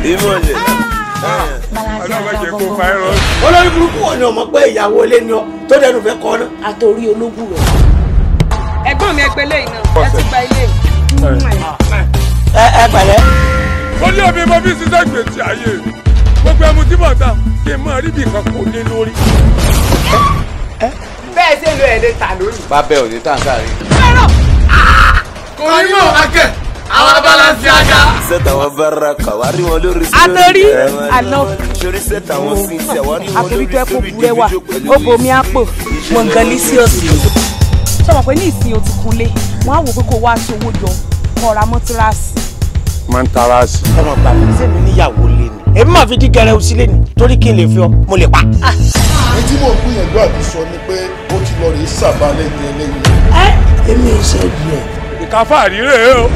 Ìmọ̀lẹ̀. Olórí burúkú wo ni ọmọ pé ìyàwó ilé ni ọ tó dẹnu fẹ́ kọ́ náà. Àtòrí ológun rẹ̀. Ẹ̀gbọ́n mi ẹgbẹ́ lẹ́yìn náà, ẹ ti gba ilé. Ẹ ẹ pẹ̀lẹ́. Ó ní omi mo fi ṣiṣẹ́ gbèsè ayé mi. Gbogbo ẹmu tí mò ń ta kí n máa rí bí nǹkan kò lé lórí. Bẹ́ẹ̀ ṣe lo ẹ̀ lè tà lónìí. Bábẹ́ òde tá à ń sáré. Kò ní mọ̀ akẹ́, àwọn balance aga. Sẹ́tà wọn bára kà wá rí wọn lórí. Àtòrí àlọ́. Sórí sẹ́tà wọn sí ti àwa rí wọn Àtòrí lórí tó ẹ kó sórí burẹ́wà, Davido pẹ̀lú ó bomi àpò. Mọ̀ngànlísíọ̀sì. Ṣé o mọ̀ pé ní ìsìn o ti kunlé, wọ́n á wò pé kó wá aṣọ owó jọ, kó ra mọ́tíráàsì. Máa ń tara sí. Ọmọ gbà mí sẹ́mi níyàwó lé ni. Èmi máa fi dí gẹrẹ òsì lé ni torí kí n lè fi ọ mo lè pa. Ní tí mò ń gbìyànjú àti sọ ni pé ó ti lọ rèé sàbálẹ̀ ní ẹlẹ́yìn. Ẹ èmi ìṣe díẹ̀. Ìkáfà rírè o.